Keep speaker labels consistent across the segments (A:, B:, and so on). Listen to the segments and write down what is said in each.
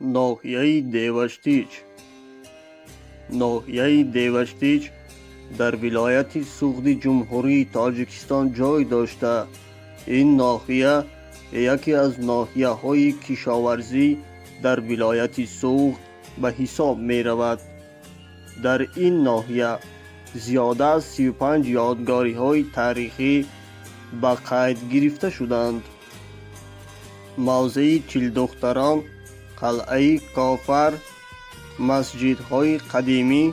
A: Ноҳияи Деваштич. Ноҳияи Деваштич дар вилояти Суғди Ҷумҳурии Тоҷикистон ҷой дошта, ин ноҳия яке аз ноҳияҳои кишоварзӣ дар вилояти Суғд ба ҳисоб меравад. Дар ин ноҳия зиёда аз 35 ёдгориҳои таърихӣ ба қайд гирифта шуданд. Мавзеи Чилдухтарон, қалъаи Кофар, масҷидҳои қадимӣ,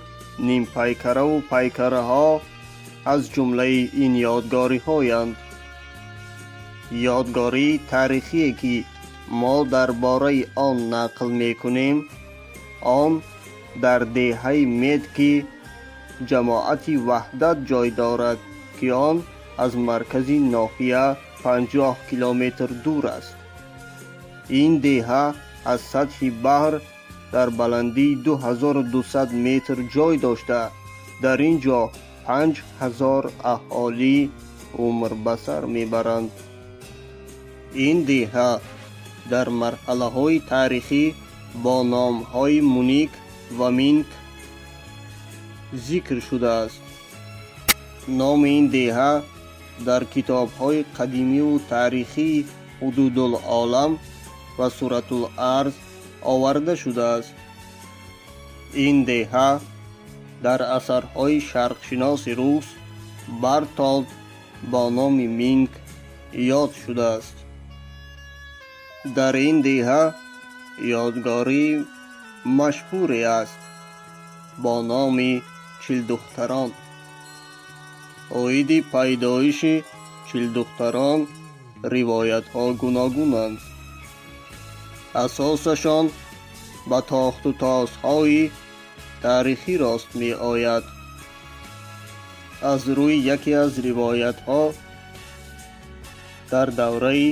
A: нимпайкараву пайкараҳо аз ҷумлаи ин ёдгориҳоянд. Ёдгории таърихие, ки мо дар бораи он нақл мекунем, он дар деҳаи Медки ҷамоати Ваҳдат ҷой дорад, ки он аз маркази ноҳия 50 километр дур аст. Ин деҳа аз сатҳи баҳр дар баландии 2200 метр ҷой дошта, дар ин ҷо 5000 аҳолӣ умр ба сар мебаранд. Ин деҳа дар марҳалаҳои таърихӣ бо номҳои Муник ва Минк зикр шудааст. Номи ин деҳа дар китобҳои қадимиву таърихии Ҳудудулолам ва Суратул-арз оварда шудааст. Ин деҳа дар асарҳои шарқшиноси рус Бартолд бо номи Минк ёд шудааст. Дар ин деҳа ёдгории машҳуре аст бо номи Чилдухтарон. Оиди пайдоиши Чилдухтарон ривоятҳо гуногунанд. Асосашон ба тохтутозҳои таърихӣ рост меояд. Аз рӯи яке аз ривоятҳо, дар давраи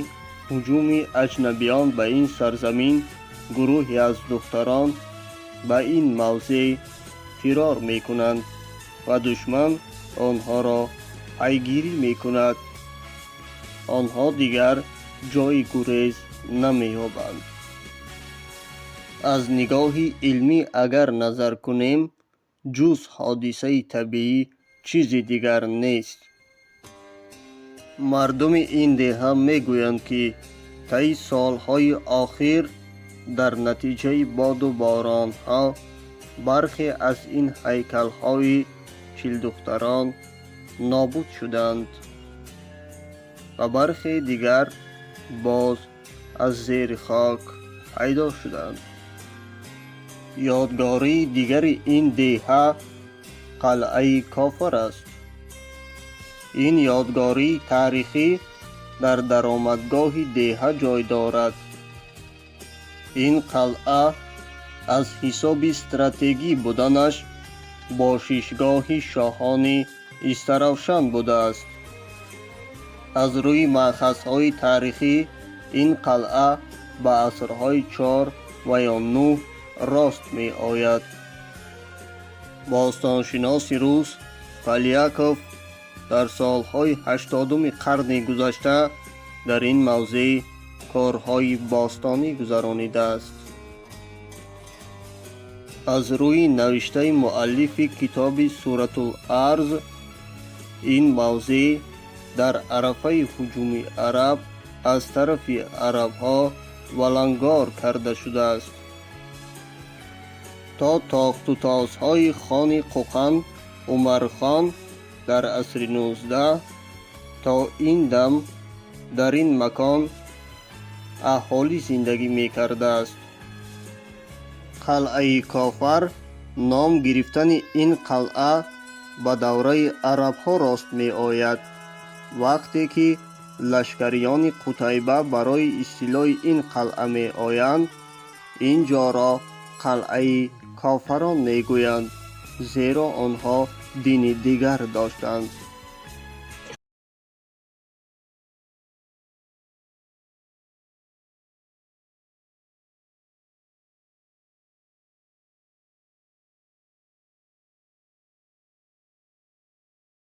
A: ҳуҷуми аҷнабиён ба ин сарзамин гурӯҳе аз духтарон ба ин мавзеъ фирор мекунанд ва душман онҳоро пайгирӣ мекунад. Онҳо дигар ҷойи гурез намеёбанд. Аз нигоҳи илмӣ агар назар кунем, ҷуз ҳодисаи табиӣ чизи дигар нест. Мардуми ин деҳа мегӯянд, ки таи солҳои охир дар натиҷаи боду боронҳо бархе аз ин ҳайкалҳои Чилдухтарон нобуд шуданд ва бархе дигар боз аз зери хок пайдо шуданд. Ёдгории дигари ин деҳа қалъаи Кофар аст. Ин ёдгории таърихӣ дар даромадгоҳи деҳа ҷой дорад. Ин қалъа аз ҳисоби стратегӣ буданаш бошишгоҳи шоҳони Истаравшан будааст. Аз рӯи маъхазҳои таърихӣ ин қалъа ба асрҳои чор ва ё нӯҳ рост меояд. Бостоншиноси рус Поляков дар солҳои 80-уми қарни гузашта дар ин мавзеъ корҳои бостонӣ гузаронидааст. Аз рӯи навиштаи муаллифи китоби Суратул-арз, ин мавзеъ дар арафаи ҳуҷуми араб аз тарафи арабҳо валангор карда шудааст. То тохтутозҳои хони Қӯқанд Умархон дар асри 19 то ин дам дар ин макон аҳолӣ зиндагӣ мекардааст. Қалъаи Кофар. Ном гирифтани ин қалъа ба давраи арабҳо рост меояд. Вақте ки лашкариёни Қутайба барои истилои ин қалъа меоянд, ин ҷоро қалъаи кофарон мегӯянд, зеро онҳо дини дигар доштанд.